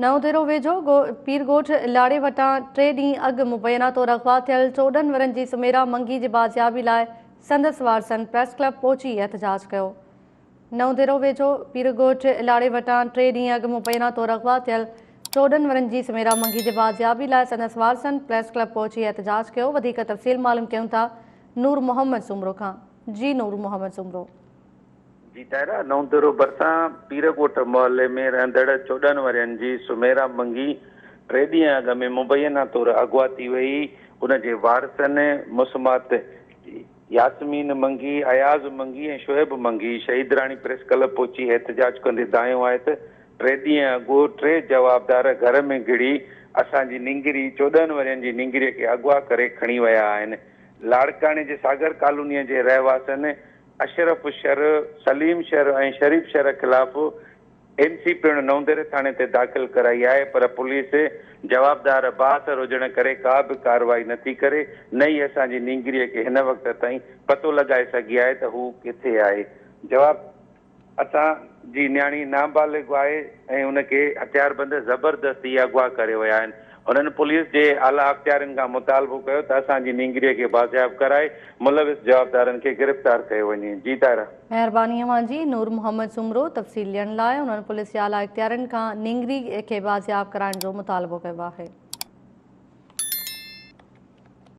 نئون ديرو ويجهو پيرڳوٺ لاڙي وٽان ٽي ڏينهن اڳ مبينا طور اغوا ٿيل 14 ورهين جي سميرا منگي جي بازيابي لاء سندس وارثن پريس ڪلب پهچي احتجاج ڪيو. نئون ديرو ويجهو پيرڳوٺ لاڙي وٽان ٽي ڏينهن اڳ مبينا طور اغوا ٿيل 14 ورهين جي سميرا منگي جي بازيابي لاء سندس وارثن پريس ڪلب پهچي احتجاج ڪيو. وڌيڪ تفصيل معلوم ڪيون ٿا نور محمد سومرو کان. جي نور محمد سومرو. جي طاهره، نئون ديرو ڀرسان پيرڳوٺ محلي ۾ رهندڙ 14 ورهين جي سميرا منگي ٽي ڏينهن اڳ ۾ مبينا طور اغوا ٿي وئي، ان جي وارثن مسمات ياسمين منگي، اياز منگي ۽ شعيب منگي شهيد راڻي پريس ڪلب پهچي احتجاج ڪندي دانهيو آهي ته ٽي ڏينهن اڳ ٽي جوابدار گهر ۾ گهڙي اسان جي نينگري 14 ورهين جي نينگري کي اغوا ڪري کڻي ويا آهن، لاڙڪاڻي جي ساگر ڪالوني جي رهواسين اشرف شر، سليم شر ۽ شريف شر خلاف اين سي پڻ نئونديري ٿاڻي تي داخل ڪرائي آهي پر پوليس جوابدار بااثر هجڻ ڪري ڪا به ڪارروائي نٿي ڪري نه ئي اسان جي نينگريء کي هن وقت تائين پتو لڳائي سگهي آهي ته هو ڪٿي آهي جواب اسان جي نياڻي نابالغ آهي ۽ ان کي هٿياربند زبردستي اغوا ڪري ويا آهن. هنن پوليس جي اعليٰ اختيارين کان مطالبو ڪيو ته اسان جي نينگريء کي بازياب ڪرائي ملوث جوابدارن کي گرفتار ڪيو وڃي. جي طاهره. مهرباني اوهان جي نور محمد سومرو تفصيل ڏيڻ لاء. هنن پوليس جي اعليٰ اختيارين کان نينگري کي بازياب ڪرائڻ جو مطالبو ڪيو آهي.